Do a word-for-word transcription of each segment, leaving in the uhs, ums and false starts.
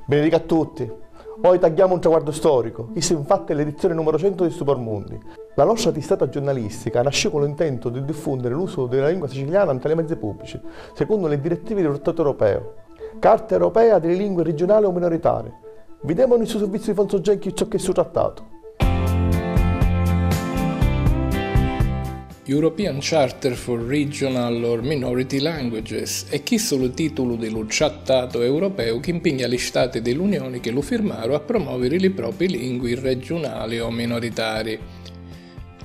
Benedica a tutti! Oi tagghiamu un traguardu storicu, chistu infatti è l'edizioni numeru centu di Stu Por Mundi. La nostra tistata giurnalistica nascìu cu l'intentu di diffùnniri l'usu di la lingua siciliana nta li mezzi pùbblici, secunnu li direttivi di lu Trattatu Europeu. Carta europea di li lingui riggiunali o minoritari. Videmu nni stu sirvizziu di Fonzo Genchi ciò ch'è stu trattatu. European Charter for Regional or Minority Languages, è chissu lu tìtulu di lu trattatu europeu chi mpigna li Stati di l'Unioni chi lu firmaru a promòviri li propi lingui reggiunali o minoritari.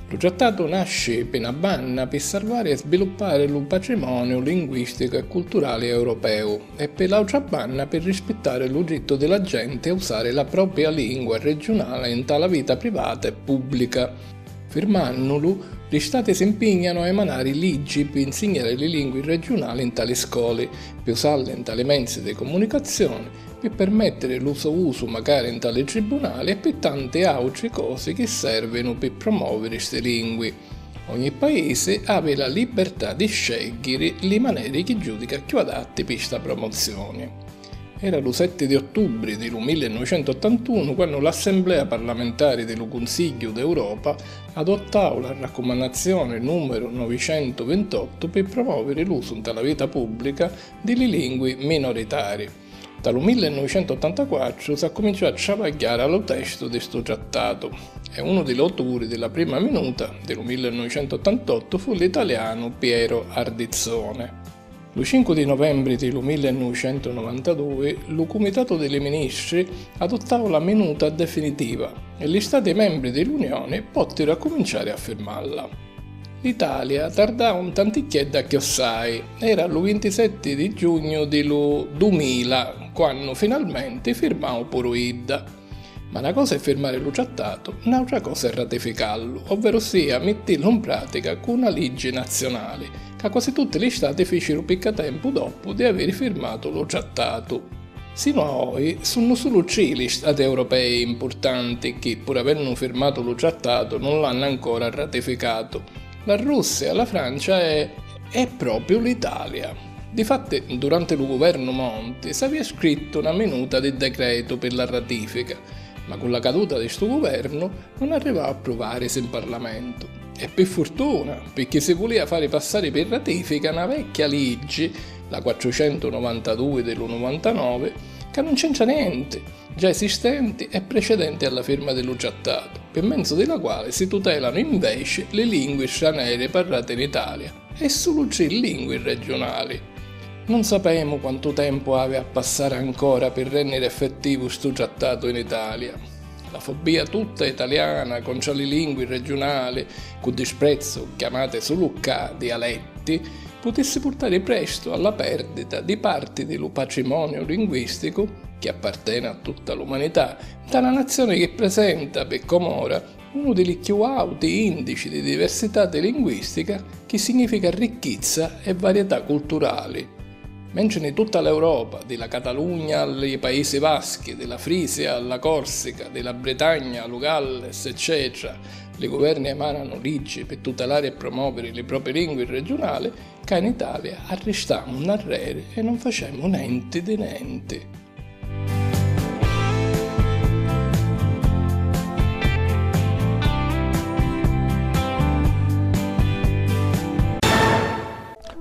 Lu trattatu nasci, pi na banna, pi sarvari e sbiluppari lu patrimoniu linguìsticu e culturali europeu e, pi l'àutra banna, pi rispittari lu drittu di la genti a usari la pròpia lingua riggiunali nta la vita privata e pùbblica. Firmànnulu, li Stati si mpìgnanu a emanari liggi pi nsignari li lingui reggiunali nta li scoli, pi usalli nta li menzi di cumunicazioni, pi permèttiri lu so usu macari nta li tribunali e pi tanti àutri cosi chi sèrvinu pi promòviri sti lingui. Ogni paisi havi la libbertà di scègghiri li maneri chi giùdica cchiù adatti pi sta promozioni. Era lu setti di ottubri di lu millenovicentuottantunu quannu l'Assemblea parlamentari di lu Cunsigghiu d'Europa adottau la raccumannazioni nùmeru novicentuvintiottu pi promòviri l'usu nta la vita pùbblica di li lingui minoritari. Nta lu millenovicentuottantaquattru s'accuminciò a travagghiari a lu testu di stu trattatu e unu di l'autori di la prima minuta di lu millenovicentuottantottu fu l'italianu Piero Ardizzone. Lu cincu di novembri di lu millenovicentunovantadui lu Cumitatu di li Ministri adottau la minuta definitiva e li Stati membri di l'Unioni pòttiru accuminciari a firmalla. L'Italia tardau un tanticchiedda chiossai, era lu vintisetti di giugnu di lu dumila, quannu finalmenti firmau puru idda. Ma na cosa è firmari lu trattatu, n'àutra cosa è ratificallu, ovverossia mittillu 'n pràtica cu na liggi nazionali, ca quasi tutti li Stati fìciru picca tempu doppu di aviri firmatu lu trattatu. Sinu a oi, sunnu sulu tri li Stati europei impurtanti chi, pur avennu firmatu lu trattatu, nun l'hannu ancora ratificatu. La Russia, la Francia e, e propriu l'Italia. Difatti, duranti lu guvernu Monti s'avìa scrittu na minuta di decretu pi la ratifica, ma cu la caduta di stu guvernu nun arrivau a pruvarisi 'n Parlamentu. E pi furtuna, picchì si vulìa fari passari pi ratifica na vecchia liggi, la quattrucentunovantadui di lu nuvantanovi, ca nun c'entra nenti, già esistenti e precedenti a la firma di lu trattatu, pi menzu di la quali si tutelanu inveci li lingui straneri parrati in Italia e sulu tri lingui reggiunali. Nun sapemu quantu tempu havi a passari ancora pi rènniri effettivu stu trattatu in Italia. La fobia tutta italiana contra li lingui reggiunali, cu disprezzu chiamati sulu ccà dialetti, putissi purtari prestu a la pèrdita di parti di lu patrimoniu linguìsticu chi apparteni a tutta l'umanità, nta na nazioni chi prisenta, pi com'ora, unu di li cchiù àuti ìndici di diversitati linguìstica, chi signìfica ricchizza e varietà culturali. Mentri nni tutta l'Europa, di la Catalugna a li Paisi Vaschi, di la Frisia a la Còrsica, di la Britagna a lu Galles, eccètera, li guverni emànanu liggi pi tutelari e promòviri li propi lingui reggiunali, ccà in Italia arristamu nn'arreri e nun facemu nenti di nenti.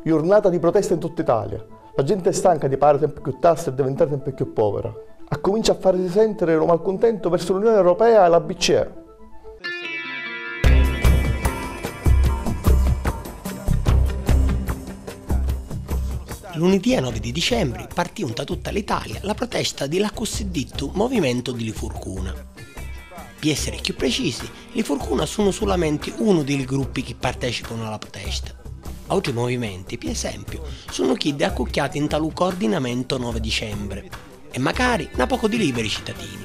Jurnata di protesta in tutta Italia. La genti è stanca di pagari sempri cchiù tassi e divintari sempri cchiù povera. Accumincia a farisi sentiri lu malcuntentu versu l'Unioni Europea e la B C E. Lunidì a novi di dicembri partìu nta tutta l'Italia la protesta di l'accussiddittu Movimento di li Furcuna. Pi èssiri cchiù precisi, li Furcuna sunnu sulamenti unu di li gruppi chi partècipanu a la protesta. Àutri movimenti, pi esempiu, sunnu chiddi accucchiati nta lu Coordinamento Nove Dicembre e macari na pocu di Liberi Citatini.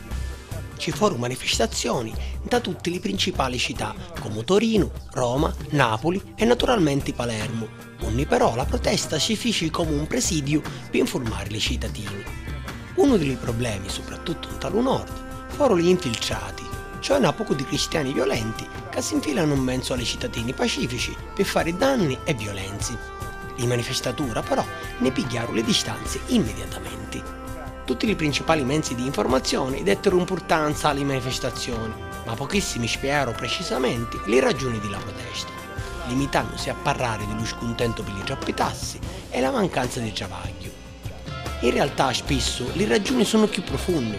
Ci foru manifestazzioni nta tutti li principali cità comu Torinu, Roma, Napuli e naturalmenti Palermu, unni però la protesta si fici comu un presidiu pi nfurmari li citatini. Unu di li problemi, suprattuttu nta lu nord, foru li infiltrati, C'è un pocu di cristiani violenti ca si nfilanu 'n menzu a li citatini pacifici pi fari danni e violenzi. Li manifestatura, però, ni pigghiaru li distanzi immediatamenti. Tutti li principali menzi di informazioni dettiru 'mpurtanza a li manifestazioni, ma pochissimi spiegaru precisamenti li ragiuni di la protesta, limitannusi a parrari di lu scuntentu pi li troppi tassi e la mancanza di travagghiu. In realtà, spissu, li ragiuni sunnu cchiù prufunni.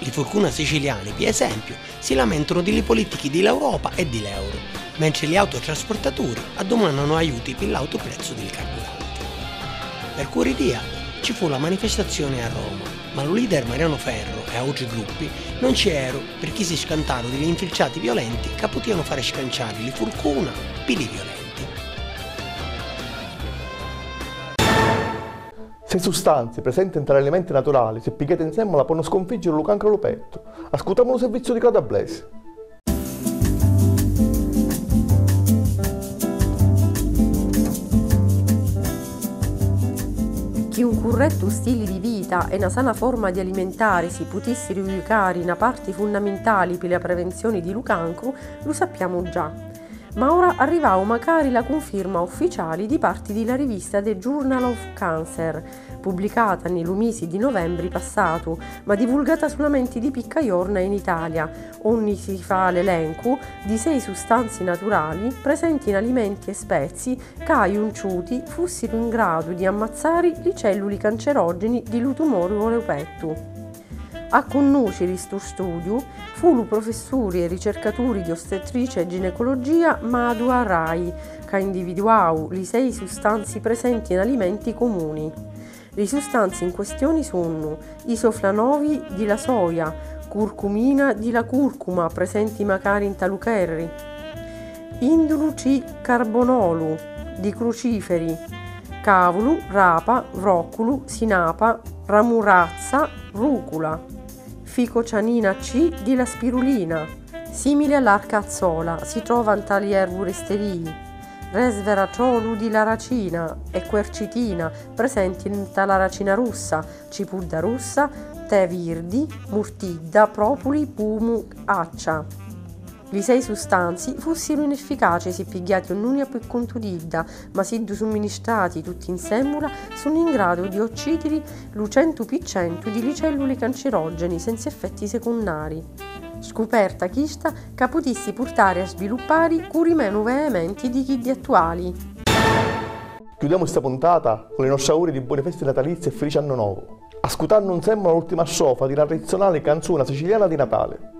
Li furcuna siciliani, pi esempiu, si lamentanu di li politichi di l'Europa e di l'euro, mentri li autotraspurtaturi addumannanu aiuti pi l'autu prezzu di li carburanti. Mercuri dia ci fu la manifestazioni a Roma, ma lu leader Mariano Ferro e autri gruppi non ci eru pirchì si scantaru di li infiltrati violenti ca putianu fari scanciari li furcuna pi li violenti. Sei sustanzi presenti nta l'alimenti naturali, si pigghiati nsemmula, ponnu sconfiggiri lu cancru a lu pettu. Ascutamu lu sirvizziu di Claudia Blesi. Chi un currettu stili di vita e na sana forma di alimentàrisi putìssiru jucari na parti funnamintali pi la prevenzioni di lu cancru, lu sappiamu già. Ma ora arrivau macari la cunfirma ufficiali di parti di la rivista The Journal of Cancer, pubblicata nni lu misi di novembri passatu, ma divulgata sulamenti di picca jorna in Italia, unni si fa l'elencu di sei sustanzi naturali presenti in alimenti e spezi ca, junciuti, fussiru in gradu di ammazzari li celluli cancerogeni di lu tumori o lu pettu. A cunnuciri stu studiu fu lu professuri e ricercaturi di ostetricia e ginecologia Madhua Rai, ca individuau li sei sustanzi presenti in alimenti comuni. Li sustanzi in questioni sunnu isoflanovi di la soia, curcumina di la curcuma, presenti macari nta lu curry, indulu tricarbonolu di cruciferi, cavulu, rapa, vrocculu, sinapa, ramurazza, rucula, ficocianina C di la spirulina, simili all'arcazzola, si trova nta li erburisterii, resveratrolu di la racina e quercitina, presenti nta la racina russa, cipudda russa, tè virdi, murtidda, propuli, pumu, accia. Li sei sustanzi fussiru inefficaci si pigghiati ognuna pi cuntu d'idda, ma siddu sumministrati tutti nsemmula, sunnu in gradu di occidiri lu centu pi centu di li celluli cancerogeni senza effetti secunnari. Scuperta chista ca putissi purtari a sviluppari curi menu veementi di chiddi attuali. Chiudiamo sta puntata con li nostri auguri di buoni festi natalizi e felice anno novu, ascutannu nsemmula l'ultima strofa di na tradizionali canzuna siciliana di Natali.